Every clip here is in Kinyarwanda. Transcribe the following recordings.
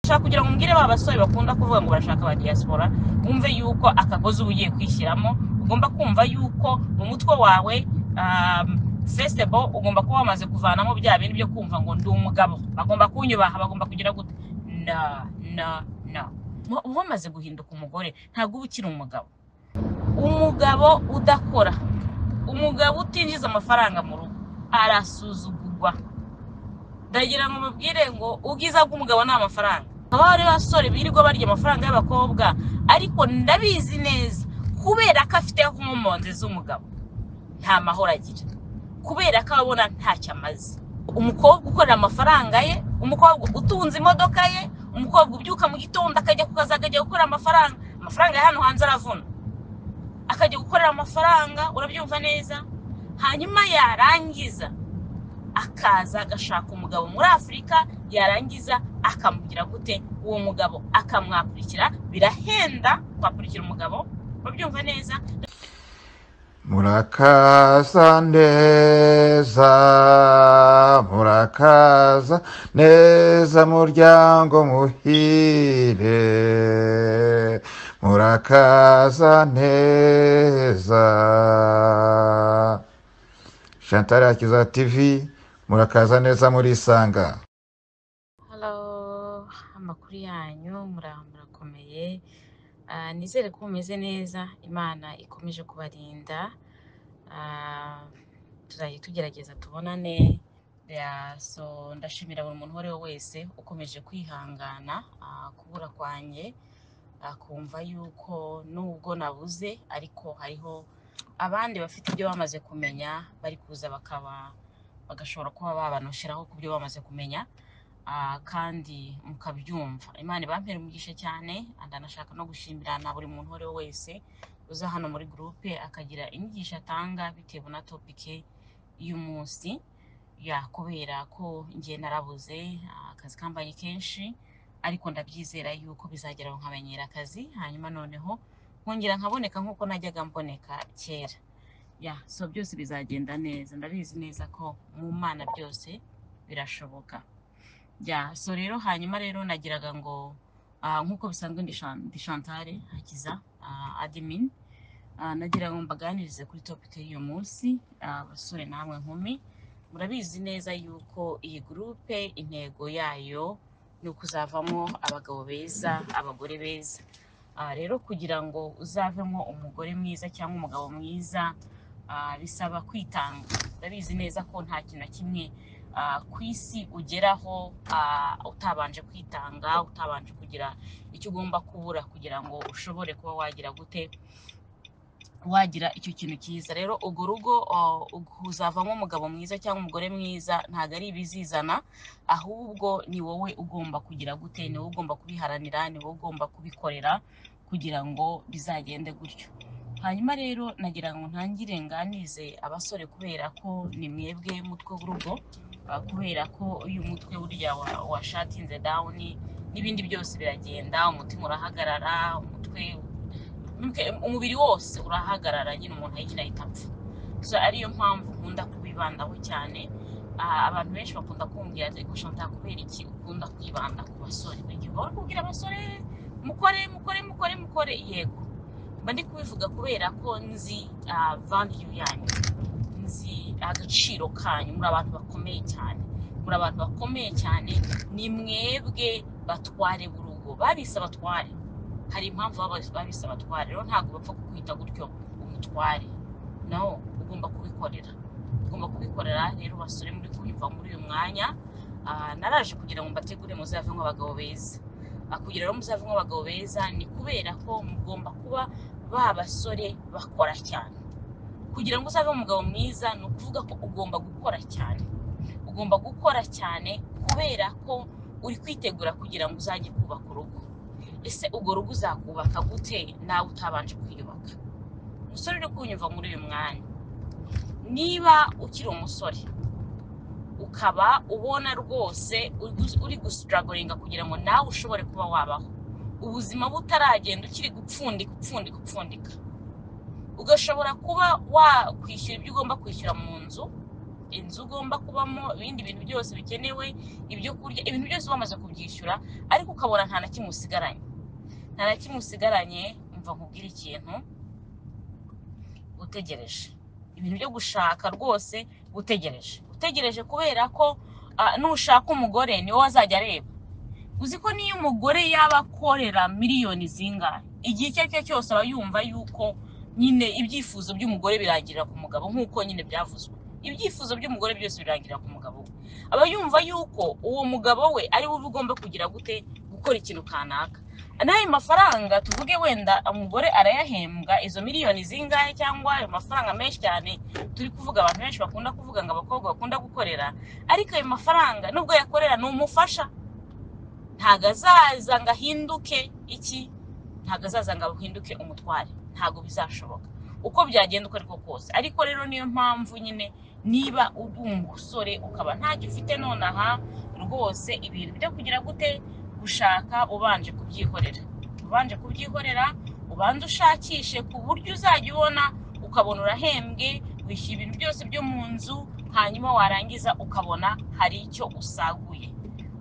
Ndashaka kugira ngo mbwire ba basore bakunda kuvuga ngo barashaka aba diaspora, wumve yuko akagozi uba ugiye kwishyiramo. Ugomba kumva yuko mu mutwe wawe, first of all, ugomba kuba wamaze kuvanamo bya bintu byo kumva ngo ndi umugabo, bagomba kunyubaha, bagomba kugira gute. No, no, no, uba wamaze guhinduka umugore, ntabwo uba ukiri umugabo. Umugabo udakora, umugabo utinjiza amafaranga mu rugo arasuzugurwa. Ndagira ngo mubwire ngo ubwiza bw'umugabo ni amafaranga. Haba hari abasore birirwa barya amafaranga y'abakobwa, ariko ndabizi neza, kubera ko afite hormones z'umugabo, nta mahoro agira, kubera ko abona ntacyo amaze. Umukobwa ukorera amafaranga ye, umukobwa utunze imodoka ye, umukobwa ubyuka mu gitondo akajya ku kazi, akajya gukora amafaranga, amafaranga ya hano hanze aravuna, akajya gukorera amafaranga, urabyumva neza? Hanyuma yarangiza akaza agashaka umugabo muri Afurika, yarangiza akamugira gute? Uwo mugabo akamwakurikira. Birahenda kwakurikira umugabo, urabyumva neza? Murakaza neza, murakaza neza, muryango muhire, murakaza neza. Chantal Hakiza TV, murakaza neza, murisanga. Hello, amakuru yanyu? Murakomeye? Nizere ko mumeze neza, Imana ikomeje kubarinda. Tuzajya tugerageza tubonane. Yeah, so ndashimira buri muntu uwo ari we wese ukomeje kwihangana kubura kwanjye, akumva yuko nubwo nabuze ariko hariho abandi bafite ibyo bamaze kumenya, bari kuza bakaba bagashobora kuba babanoshyiraho ku byo bamaze kumenya, kandi mukabyumva. Imana ibampere umugisha cyane. Ndanashaka no gushimira na buri muntu uwo ari we wese uza hano muri groupe akagira inyigisho atanga bitewe na topic y'umunsi. Ya, kubera ko njye narabuze, akazi kambanye kenshi, ariko ndabyizera yuko bizageraho nkamenyera akazi, hanyuma noneho nkongera nkaboneka nk'uko najyaga mboneka kera. Ya, so byose bizagenda neza, ndabizi neza ko mu Mana byose birashoboka. Ya, so rero hanyuma rero nagiraga ngo nk'uko bisanzwe ndi Chantal Hakiza, admin. Nagira ngo mbaganirize kuri topic y'uyu munsi. Abasore namwe nkumi, murabizi neza yuko iyi groupe intego yayo ni ukuzavamo abagabo beza, abagore beza. Rero kugira ngo uzavemo umugore mwiza cyangwa umugabo mwiza, bisaba kwitanga. Ndabizi neza ko nta kintu na kimwe ku isi ugeraho utabanje kwitanga, utabanje kugira icyo ugomba kubura kugira ngo ushobore kuba wagira gute, wagira icyo kintu cyiza. Rero urwo rugo uzavamo umugabo mwiza cyangwa umugore mwiza ntabwo ari ibizizana, ahubwo ni wowe ugomba kugira gute, ni wowe ugomba kubiharanira, ni wowe ugomba kubikorera kugira ngo bizagende gutyo. Hanyuma rero nagira ngo ntangire nganize abasore, kubera ko ni mwebwe mutwe w'urugo, kubera ko uyu mutwe burya washatinze down n'ibindi byose biragenda, umutima urahagarara, umutwe, umubiri wose urahagarara nyine, umuntu nyine ahita apfa. So ariyo mpamvu nkunda kubibandaho cyane. Abantu benshi bakunda kumbwira ati: "Ariko Chantal, kubera iki ukunda kwibanda ku basore? Buri gihe uhora kubwira abasore mukore, mukore, mukore, mukore." Yego, mba ndi kubivuga kubera ko nzi value yanyu, nzi agaciro kanyu. Muri abantu bakomeye cyane, muri abantu bakomeye cyane. Ni mwebwe batware b'urugo. Babise abatware, hari impamvu babise abatware. Rero ntabwo bapfa kukwita gutyo umutware. No, ugomba kubikorera, ugomba kubikorera. Rero basore muri kunyumva muri uyu mwanya, naraje kugira ngo mbategure muzave nk'abagabo beza. Kugira rero muzave nk'abagabo beza ni kubera ko mugomba kuba ba basore bakora cyane. Kugira ngo uzave umugabo mwiza ni ukuvuga ko ugomba gukora cyane, ugomba gukora cyane kubera ko uri kwitegura kugira ngo uzajye kubaka urugo. Ese urwo rugo uzakubaka gute nawe utabanje kwiyubaka? Umusore uri kunyumva muri uyu mwanya, niba ukiri umusore ukaba ubona rwose uri gustrugglinga kugira ngo nawe ushobore kuba wabaho, ubuzima butaragenda, ukiri gupfundika, upfundika, upfundika, ugashobora kuba wakwishyura ibyo ugomba kwishyura mu nzu. inzu ugomba kubamo, ibindi bintu byose bikenewe, ibyo kurya, ibintu byose wamaze kubyishyura, ariko ukabona nta na kimwe usigaranye, nta na kimwe usigaranye. Umva nkubwire ikintu, utegereje ibintu byo gushaka rwose, utegereje kubera ko nushaka umugore niwe wazajya areba. Uzi ko niyo umugore yaba akorera miliyoni zingahe, igihe icyo ari cyo cyose aba yumva yuko nyine ibyifuzo by'umugore birangirira ku mugabo, nk'uko nyine byavuzwe, ibyifuzo by'umugore byose birangirira ku mugabo we. Aba yumva yuko uwo mugabo we ari we ugomba kugira gute, gukora ikintu kanaka. N'ayo mafaranga, tuvuge wenda umugore arayahembwa izo miliyoni zingahe cyangwa ayo mafaranga menshi cyane turi kuvuga, abantu benshi bakunda kuvuga ngo abakobwa bakunda gukorera, ariko ayo mafaranga nubwo yakorera ni umufasha, ntabwo azaza ngo ahinduke iki, ntabwo azaza ngo ahinduke umutware, ntabwo bizashoboka uko byagenda uko ariko kose. Ariko rero niyo mpamvu nyine niba uri umusore ukaba ntacyo ufite nonaha, rwose ibintu byo kugira gute, gushaka, ubanje kubyihorera, ubanje kubyihorera, ubanze ushakishe ku buryo uzajya ubona, ukabona urahembwe, wishyura ibintu byose byo mu nzu, hanyuma warangiza ukabona hari icyo usaguye,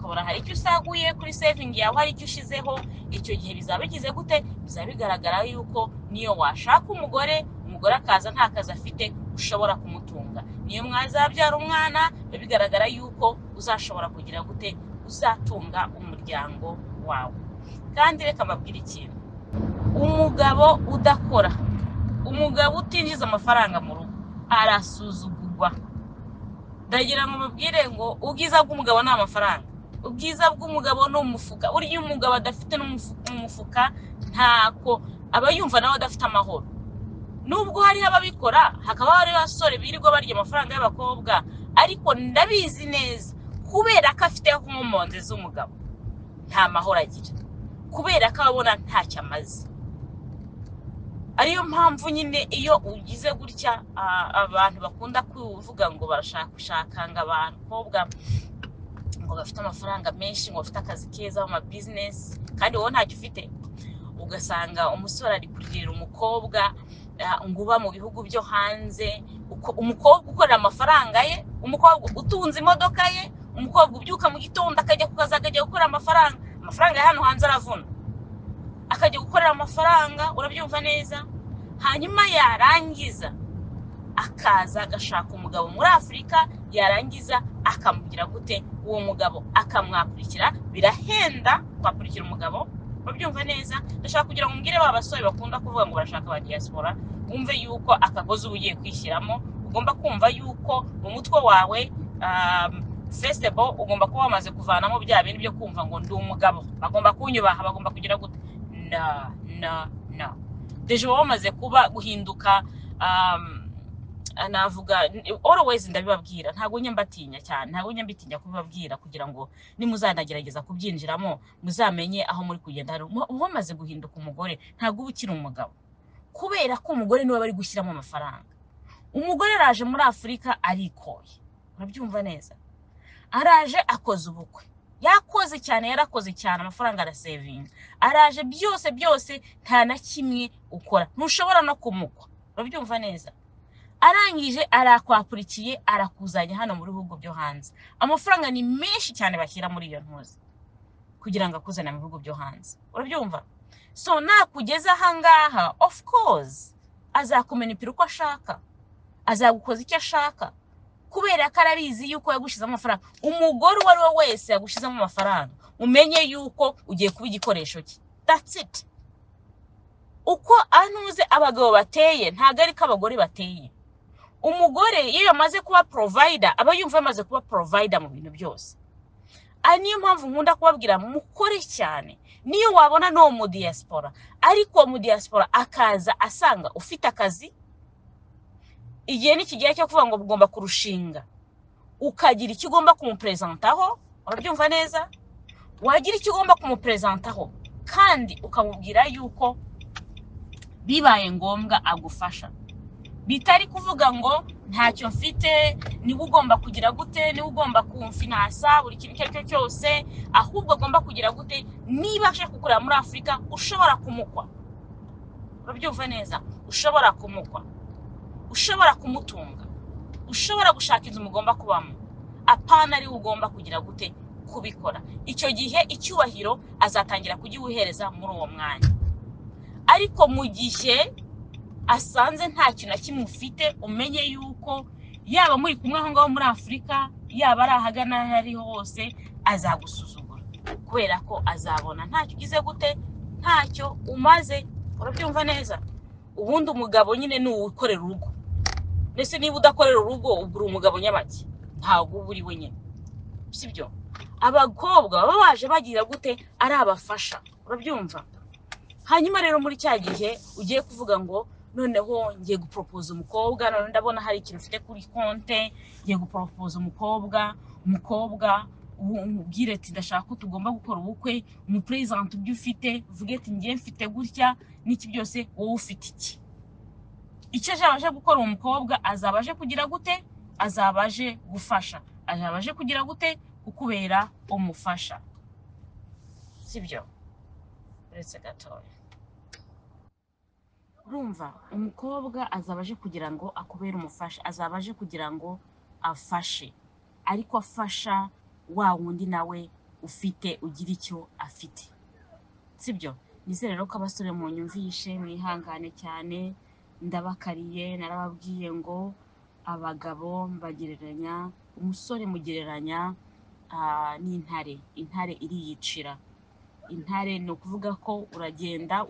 ukabona hari icyo usaguye kuri saving yawe, hari icyo ushizeho. Icyo gihe bizaba bigize gute? Bizaba bigaragara yuko niyo washaka umugore, umugore akaza nta kazi afite, ushobora kumutunga. Niyo mwazabyara umwana, biba bigaragara yuko uzashobora kugira gute, uzatunga umuryango wawe. Kandi reka mbabwire ikintu, umugabo udakora, umugabo utinjiza amafaranga mu rugo arasuzugurwa. Ndagira ngo mubwire ngo ubwiza bw'umugabo ni amafaranga, ubwiza bw'umugabo ni umufuka. Burya iyo umugabo adafite umufuka, ntako aba yumva nawe adafite amahoro. Nubwo hariho ababikora, hakaba hariho abasore birirwa barya amafaranga y'abakobwa, ariko ndabizi neza, kubera ko afite hormones z'umugabo nta mahoro agira, kubera ko ababona ntacyo amaze. Ariyo mpamvu nyine iyo ugize gutya, abantu bakunda kuvuga ngo barashaka gushaka ngo abakobwa ngo bafite amafaranga menshi, ngo bafite akazi keza mu ma business, kandi wowe ntacyo ufite. Ugasanga umusore ari kuririra umukobwa ngo uba mu bihugu byo hanze, umukobwa ukorera amafaranga ye, umukobwa utunze imodoka ye, umukobwa ubyuka mu gitondo akajya ku kazi, akajya gukorera amafaranga. Amafaranga ya hano hanze aravuna, akajya gukorera amafaranga, urabyumva neza. Hanyuma yarangiza akaza agashaka umugabo muri Afurika, yarangiza akamugira gute, uwo mugabo akamwakurikira. Birahenda kwakurikira umugabo, urabyumva neza. Ndashaka kugira ngo mbwire ba basore bakunda kuvuga ngo barashaka ba diaspora, wumve yuko akagozi uba ugiye kwishyiramo, ugomba kumva yuko mu mutwe wawe, first of all, ugomba kuba wamaze kuvanamo bya bintu byo kumva ngo ndi umugabo, bagomba kunyubaha, bagomba kugira gute. Na na na déjà uba wamaze kuba guhinduka. Navuga always, ndabibabwira, ntabwo njya mbatinya cyane, ntabwo njya mbitinya kubibabwira, kugira ngo nimuzanagerageza kubyinjiramo muzamenye aho muri kugenda. Hari uba wamaze guhinduka umugore, ntabwo uba ukiri umugabo, kubera ko umugore niwe bari gushyiramo amafaranga. Umugore araje muri Afurika arikoye, urabyumva neza, araje akoze ubukwe, yakoze cyane, yarakoze cyane, amafaranga arasevinga, araje byose byose, nta na kimwe ukora, ntushobora no kumukwa, urabyumva neza. Arangije arakwakurikiye, arakuzanye hano mu bihugu byo hanze. Amafaranga ni menshi cyane bashyira muri iyo ntuzi kugira ngo akuzane mu bihugu byo hanze, urabyumva. So nakugeza ahangaha, of course azakumanipira uko ashaka, azagukoza icyo ashaka, kubera ko arabizi yuko yagushyizemo amafaranga. Umugore uwo ari we wese yagushyizemo amafaranga, umenye yuko ugiye kuba igikoresho cye, that's it. Uko anuze abagabo bateye ntabwo ariko abagore bateye. Umugore iyo yamaze kuba provider, aba yumva yamaze kuba provider mu bintu byose. Aha niyo mpamvu nkunda kubabwira mukore cyane. Niyo wabona n'uwo mu diaspora, ariko uwo mu diaspora akaza asanga ufite akazi, igihe nikigera cyo kuvuga ngo ugomba kurushinga, ukagira icyo ugomba kumuperezantaho, urabyumva neza. Wagira icyo ugomba kumuperezantaho kandi ukamubwira yuko bibaye ngombwa agufasha, bitari kuvuga ngo ntacyo mfite, niwe ugomba kugira gute, niwe ugomba kumfinansa buri kintu icyo ari cyo cyose, ahubwo agomba kugira gute, niba ashaka gukorera muri Afurika ushobora kumukwa, urabyumva neza, ushobora kumukwa, ushobora kumutunga. ushobora gushaka inzu mugomba kubamo, apana ari we ugomba kugira gute kubikora. Icyo gihe icyubahiro azatangira kugiwuhereza muri uwo mwanya. Ariko mu gihe asanze nta kintu na kimwe ufite, umenye yuko yaba muri kumwe aho ngaho muri Afurika, yaba ari ahagana aho ariho hose, azagusuzugura, kubera ko azabona ntacyo ugize gute, ntacyo umaze. Urabyumva neza? Ubundi umugabo nyine ni uwukorera urugo. Ndetse niba udakorera urugo, ubwo uri umugabo nyabaki, ntabwo uba uri wenyine, sibyo? Abakobwa baba baje bagira gute, ari abafasha. Urabyumva? Hanyuma rero muri cya gihe ugiye kuvuga ngo noneho ngiye guporopoza umukobwa, none ndabona hari ikintu ufite kuri konte, ngiye guporopoza umukobwa, umukobwa umubwire ati ndashaka ko tugomba gukora ubukwe, umuperezante ibyo ufite, uvuge ati ngiye mfite gutya n'iki byose, wowe ufite iki? Icyo azaba aje gukora uwo mukobwa, azaba aje kugira gute? Azaba aje gufasha, azaba aje kugira gute? Kukubera umufasha, sibyo? Uretse gatoya, urumva umukobwa azaba aje kugira ngo akubere umufasha, azaba aje kugira ngo afashe, ariko afasha wa wundi nawe ufite, ugira icyo afite, sibyo? Nizere rero ko abasore munyumvishe, mwihangane cyane, ndabakariye, narababwiye ngo abagabo mbagereranya, umusore mugereranya n'intare. Intare iriyicira. Intare ni ukuvuga ko uragenda,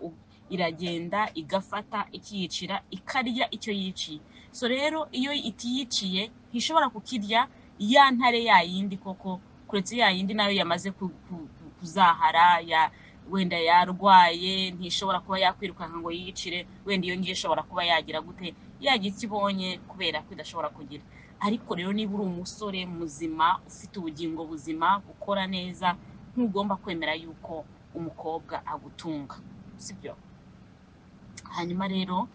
iragenda igafata ikiyicira, ikarya icyo yiciye. So rero iyo itiyiciye ntishobora kukirya ya ntare ya yindi koko, kuretse ya yindi nayo yamaze kuzahara, ya wenda yarwaye, ntishobora kuba yakwirukanka ngo yiyicire, wenda iyo ngiyo ishobora kuba yagira gute, yagira icyo ibonye kubera ko idashobora kugira. Ariko rero niba uri umusore muzima ufite ubugingo buzima ukora neza, ntugomba kwemera yuko umukobwa agutunga, sibyo? Hanyuma rero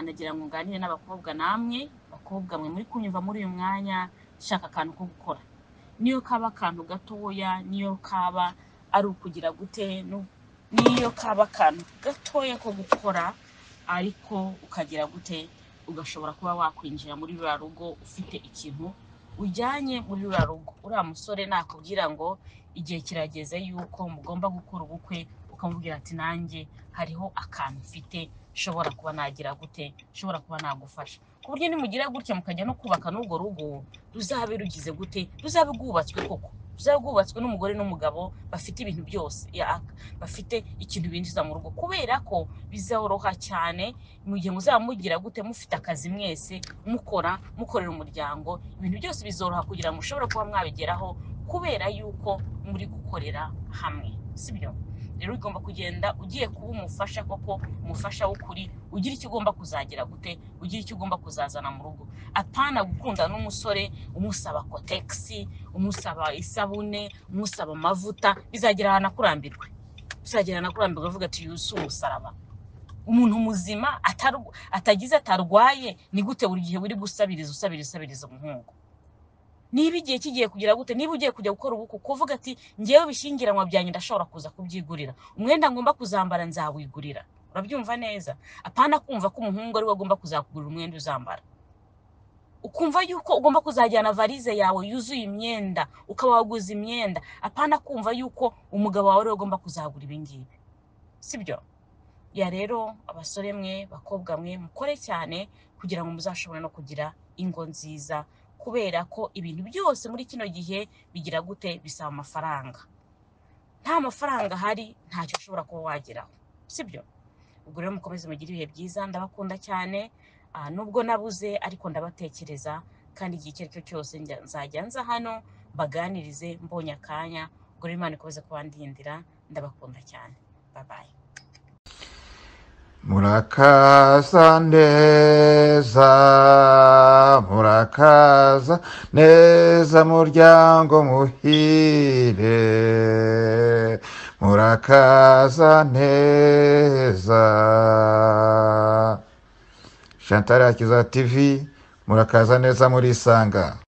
nagira ngo nganire n'abakobwa namwe, bakobwa mwe muri kunyumva muri uyu mwanya, shaka akantu ko gukora, niyo kaba akantu gatoya, niyo kaba ari ukugira gute, niyo kaba akantu gatoya ko gukora, ariko ukagira gute, ugashobora kuba wakwinjira muri ruriya rugo ufite ikintu ujyanye muri ruriya rugo. Uriya musore nakubwira ngo igihe kirageze yuko mugomba gukora ubukwe, ukamubwira ati nanjye hariho akantu mfite nshobora kuba nagira gute, nshobora kuba nagufasha, ku buryo nimugira gutya mukajya no kubaka n'urwo rugo, ruzabe rugize gute, ruzabe rwubatswe koko, ruzabe rwubatswe n'umugore n'umugabo bafite ibintu byose, bafite ikintu binjiza mu rugo, kubera ko bizoroha cyane mu gihe muzaba mugira gute, mufite akazi mwese mukora, mukorera umuryango, ibintu byose bizoroha kugira ngo mushobore kuba mwabigeraho, kubera yuko muri gukorera hamwe, sibyo? Rero ugomba kugenda ugiye kuba umufasha koko, umufasha w'ukuri, ugira icyo ugomba kuzagira gute, ugira icyo ugomba kuzazana mu rugo. Apana gukunda n'umusore umusaba kotegisi, umusaba isabune, umusaba amavuta, bizagera ahantu akurambirwe, bizagera ahantu akurambirwe avuga ati uyu si umusaraba. Umuntu muzima atagize atarwaye, ni gute buri gihe uri gusabiriza, usabiriza, usabiriza umuhungu? Niba igihe kigiye kugira gute, niba ugiye kujya gukora ubukwe, kuvuga ati ngewe ibishyingiranwa byanjye ndashobora kuza kubyigurira, umwenda ngomba kuzambara nzawigurira. Urabyumva neza? Apana kumva ko umuhungu ari we agomba kuzakugurira umwenda uzambara, ukumva yuko ugomba kuzajyana varize yawe yuzuye imyenda, ukaba waguze imyenda. Apana kumva yuko umugabo wawe ari we agomba kuzagura ibi ngibi, sibyo? Ya rero abasore mwe, bakobwa mwe, mukore cyane kugira ngo muzashobore no kugira ingo nziza, kubera ko ibintu byose muri kino gihe bigira gute, bisaba amafaranga. Nta mafaranga ahari ntacyo ushobora kuba wageraho, sibyo? Ubwo rero mukomeze mugire ibihe byiza, ndabakunda cyane, nubwo nabuze ariko ndabatekereza, kandi igihe icyo ari cyo cyose nzajya nza hano mbaganirize mbonye akanya. Ubwo rero Imana ikomeze kubandindira, ndabakunda cyane, bye bye. Murakaza neza, murakaza neza muryango muhire, murakaza neza. Chantal Hakiza TV, murakaza neza murisanga.